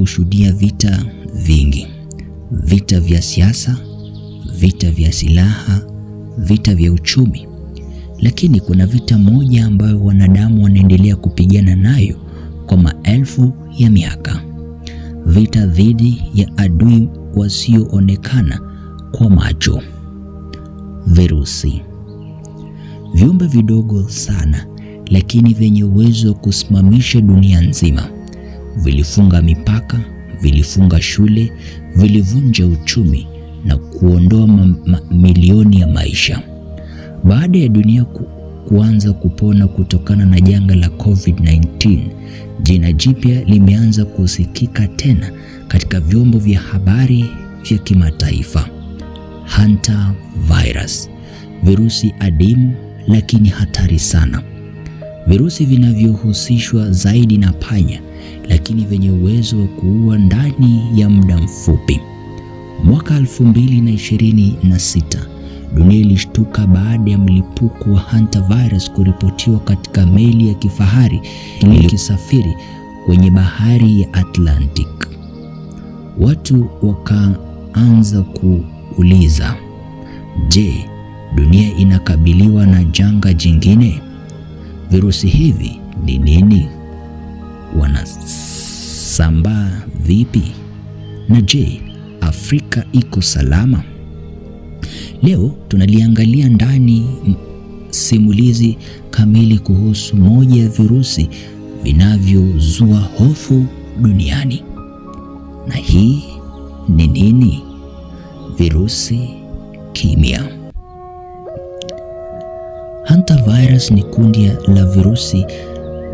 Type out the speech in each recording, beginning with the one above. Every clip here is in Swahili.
hushuhudia vita vingi. Vita vya siasa, vita vya silaha, vita vya uchumi. Lakini kuna vita moja ambayo wanadamu wanaendelea kupigana nayo kwa maelfu ya miaka. Vita dhidi ya adui wasioonekana kwa macho. Virusi. Viumbe vidogo sana lakini vyenye uwezo wa kusimamisha dunia nzima. Vilifunga mipaka, vilifunga shule, vilivunja uchumi na kuondoa milioni ya maisha. Baada ya dunia kuanza kupona kutokana na janga la COVID-19, jina jipya limeanza kusikika tena katika vyombo vya habari vya kimataifa. Hanta virus, virusi adimu lakini hatari sana. Virusi vinavyohusishwa zaidi na panya, lakini vyenye uwezo wa kuua ndani ya muda mfupi. Mwaka 2026 dunia ilishtuka baada ya mlipuko wa hantavirus kuripotiwa katika meli ya kifahari iliyosafiri kwenye bahari ya Atlantic. Watu wakaanza kuuliza, je, dunia inakabiliwa na janga jingine? Virusi hivi ni nini? Wanasambaa vipi? Na je, Afrika iko salama? Leo tunaliangalia ndani simulizi kamili kuhusu moja ya virusi vinavyozua hofu duniani. Na hii ni nini? Virusi kimya. Hantavirus ni kundi la virusi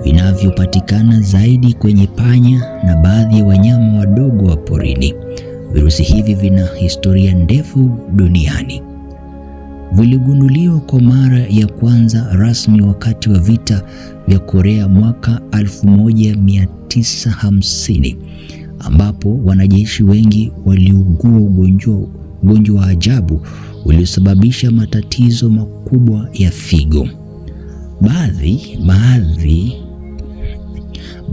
vinavyopatikana zaidi kwenye panya na baadhi ya wanyama wadogo wa porini. Virusi hivi vina historia ndefu duniani. Viligunduliwa kwa mara ya kwanza rasmi wakati wa vita vya Korea mwaka 1950, ambapo wanajeshi wengi waliugua ugonjwa wa ajabu uliosababisha matatizo makubwa ya figo. Baadhi baadhi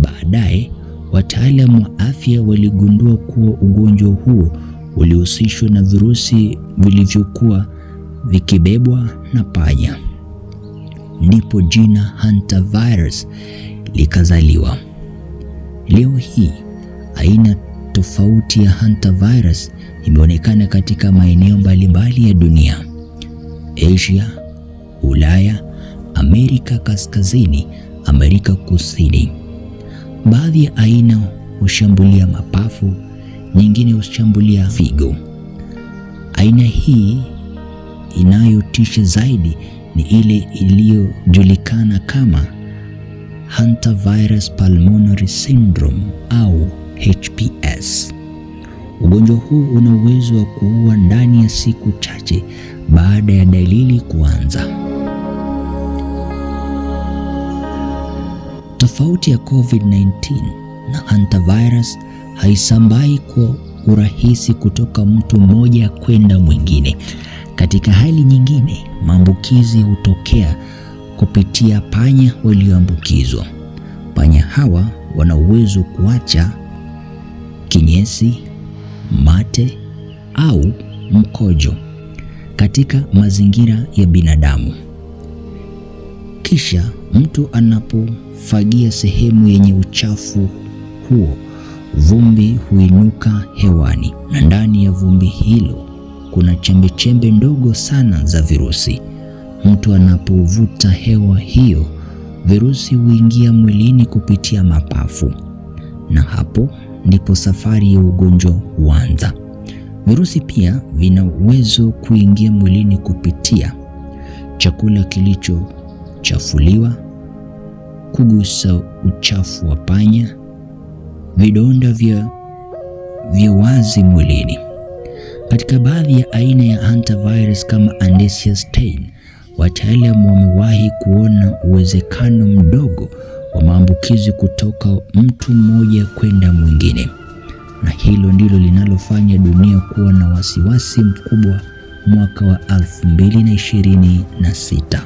Baadaye wataalamu wa afya waligundua kuwa ugonjwa huo ulihusishwa na virusi vilivyokuwa vikibebwa na panya. Ndipo jina hantavirus likazaliwa. Leo hii aina tofauti ya hantavirus imeonekana katika maeneo mbalimbali ya dunia: Asia, Ulaya, Amerika Kaskazini, Amerika Kusini. Baadhi ya aina hushambulia mapafu, nyingine hushambulia figo. Aina hii inayotisha zaidi ni ile iliyojulikana kama Hantavirus Pulmonary Syndrome au HPS. Ugonjwa huu una uwezo wa kuua ndani ya siku chache baada ya dalili kuanza. Tofauti ya COVID-19 na hantavirus, haisambai kwa urahisi kutoka mtu mmoja kwenda mwingine. Katika hali nyingine, maambukizi hutokea kupitia panya walioambukizwa. Panya hawa wana uwezo kuacha kinyesi, mate au mkojo katika mazingira ya binadamu. Kisha mtu anapofagia sehemu yenye uchafu huo, vumbi huinuka hewani, na ndani ya vumbi hilo kuna chembechembe ndogo sana za virusi. Mtu anapovuta hewa hiyo, virusi huingia mwilini kupitia mapafu, na hapo ndipo safari ya ugonjwa huanza. Virusi pia vina uwezo kuingia mwilini kupitia chakula kilichochafuliwa, kugusa uchafu wa panya, vidonda vya wazi mwilini. Katika baadhi ya aina ya hantavirus kama Andesian-Stein, wataalamu wamewahi kuona uwezekano mdogo wa maambukizi kutoka mtu mmoja kwenda mwingine, na hilo ndilo linalofanya dunia kuwa na wasiwasi mkubwa mwaka wa 2026.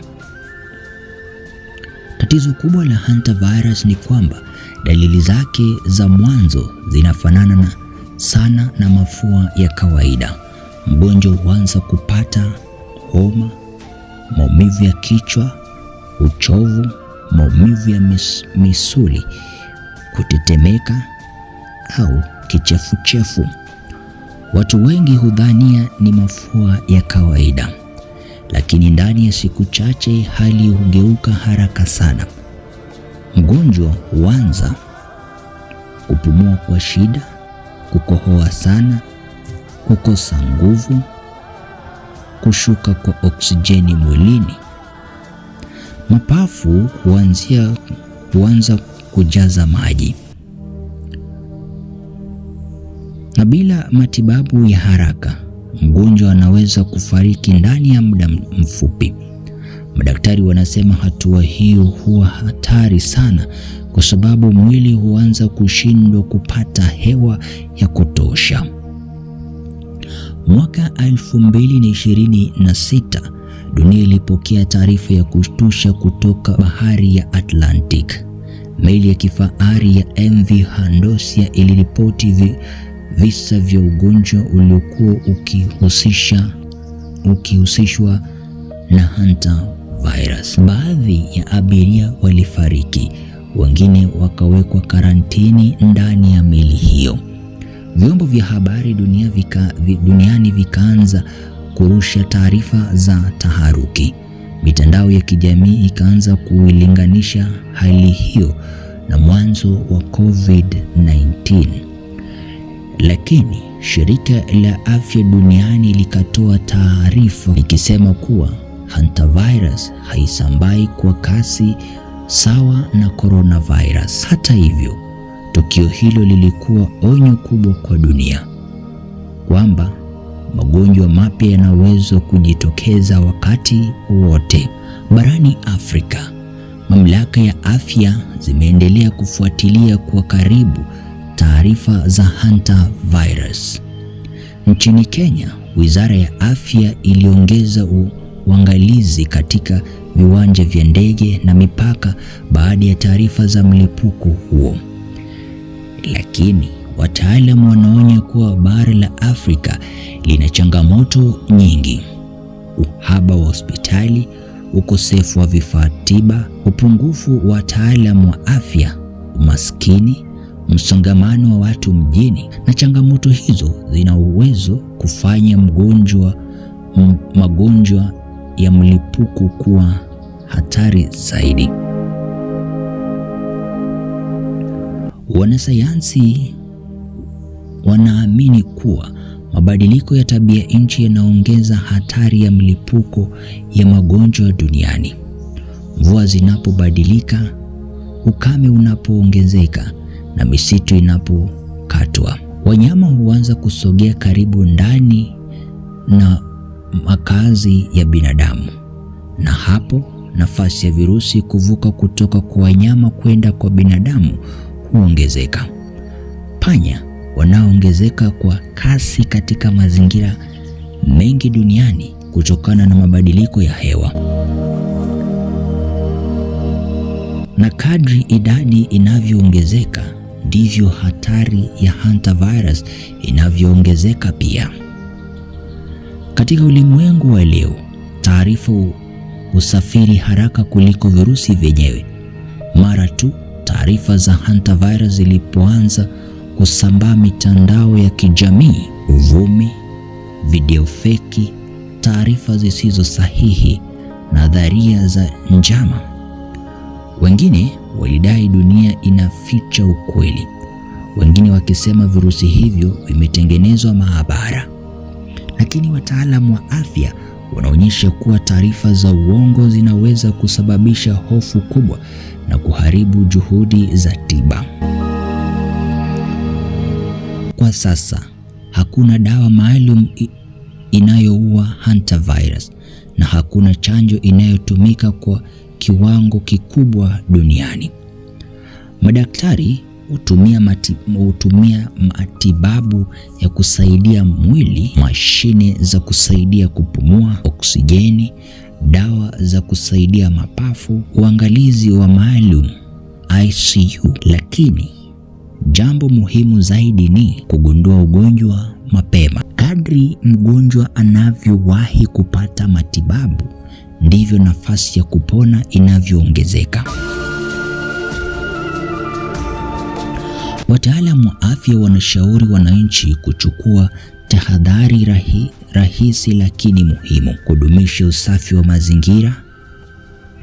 Tatizo kubwa la hantavirus ni kwamba Dalili zake za mwanzo zinafanana sana na mafua ya kawaida. Mgonjwa huanza kupata homa, maumivu ya kichwa, uchovu, maumivu ya misuli, kutetemeka au kichefuchefu. Watu wengi hudhania ni mafua ya kawaida, lakini ndani ya siku chache hali hugeuka haraka sana. Mgonjwa huanza kupumua kwa shida, kukohoa sana, kukosa nguvu, kushuka kwa oksijeni mwilini. Mapafu huanza kujaza maji. Na bila matibabu ya haraka, mgonjwa anaweza kufariki ndani ya muda mfupi. Madaktari wanasema hatua hiyo huwa hatari sana kwa sababu mwili huanza kushindwa kupata hewa ya kutosha. Mwaka 2026 dunia ilipokea taarifa ya kushtusha kutoka bahari ya Atlantic. Meli ya kifahari ya MV Handosia iliripoti visa vya ugonjwa uliokuwa ukihusishwa na Hanta virus. Baadhi ya abiria walifariki, wengine wakawekwa karantini ndani ya meli hiyo. Vyombo vya habari duniani vikaanza kurusha taarifa za taharuki. Mitandao ya kijamii ikaanza kuilinganisha hali hiyo na mwanzo wa COVID-19. Lakini shirika la afya duniani likatoa taarifa likisema kuwa hantavirus haisambai kwa kasi sawa na coronavirus. Hata hivyo, tukio hilo lilikuwa onyo kubwa kwa dunia kwamba magonjwa mapya yanaweza kujitokeza wakati wote. Barani Afrika, mamlaka ya afya zimeendelea kufuatilia kwa karibu taarifa za hantavirus. Nchini Kenya, Wizara ya Afya iliongeza uangalizi katika viwanja vya ndege na mipaka baada ya taarifa za mlipuko huo. Lakini wataalamu wanaonya kuwa bara la Afrika lina changamoto nyingi: uhaba wa hospitali, ukosefu wa vifaa tiba, upungufu wa wataalamu wa afya, umaskini, msongamano wa watu mjini. Na changamoto hizo zina uwezo kufanya magonjwa ya mlipuko kuwa hatari zaidi. Wanasayansi wanaamini kuwa mabadiliko ya tabia nchi yanaongeza hatari ya mlipuko ya magonjwa duniani. Mvua zinapobadilika, ukame unapoongezeka na misitu inapokatwa, wanyama huanza kusogea karibu ndani na makazi ya binadamu, na hapo nafasi ya virusi kuvuka kutoka kwa wanyama kwenda kwa binadamu huongezeka. Panya wanaoongezeka kwa kasi katika mazingira mengi duniani kutokana na mabadiliko ya hewa. Na kadri idadi inavyoongezeka ndivyo hatari ya hantavirus inavyoongezeka pia. Katika ulimwengu wa leo, taarifa husafiri haraka kuliko virusi vyenyewe. Mara tu taarifa za hantavirus zilipoanza kusambaa mitandao ya kijamii, uvumi, video feki, taarifa zisizo sahihi na nadharia za njama. Wengine walidai dunia inaficha ukweli, wengine wakisema virusi hivyo vimetengenezwa maabara. Lakini wataalamu wa afya wanaonyesha kuwa taarifa za uongo zinaweza kusababisha hofu kubwa na kuharibu juhudi za tiba. Kwa sasa hakuna dawa maalum inayoua hantavirus na hakuna chanjo inayotumika kwa kiwango kikubwa duniani. Madaktari hutumia matibabu ya kusaidia mwili, mashine za kusaidia kupumua, oksijeni, dawa za kusaidia mapafu, uangalizi wa maalum ICU. Lakini jambo muhimu zaidi ni kugundua ugonjwa mapema. Kadri mgonjwa anavyowahi kupata matibabu, ndivyo nafasi ya kupona inavyoongezeka. Wataalamu wa afya wanashauri wananchi kuchukua tahadhari rahisi lakini muhimu: kudumisha usafi wa mazingira,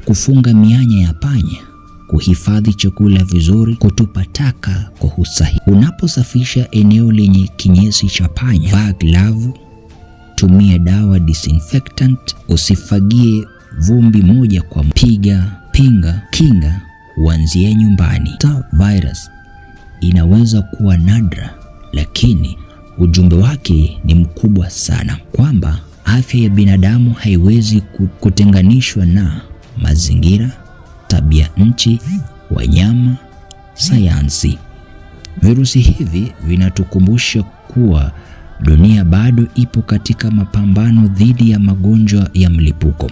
kufunga mianya ya panya, kuhifadhi chakula vizuri, kutupa taka kwa usahihi. Unaposafisha eneo lenye kinyesi cha panya, vaa glavu, tumia dawa disinfectant, usifagie vumbi moja kwa piga pinga. Kinga huanzia nyumbani. Ta virus inaweza kuwa nadra, lakini ujumbe wake ni mkubwa sana, kwamba afya ya binadamu haiwezi kutenganishwa na mazingira, tabia nchi, wanyama, sayansi. Virusi hivi vinatukumbusha kuwa dunia bado ipo katika mapambano dhidi ya magonjwa ya mlipuko,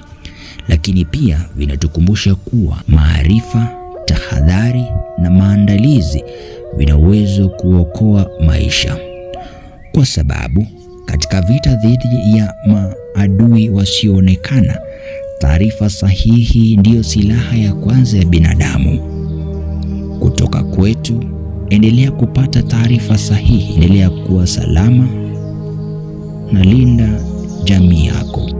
lakini pia vinatukumbusha kuwa maarifa, tahadhari na maandalizi vina uwezo kuokoa maisha, kwa sababu katika vita dhidi ya maadui wasioonekana, taarifa sahihi ndiyo silaha ya kwanza ya binadamu. Kutoka kwetu, endelea kupata taarifa sahihi, endelea kuwa salama na linda jamii yako.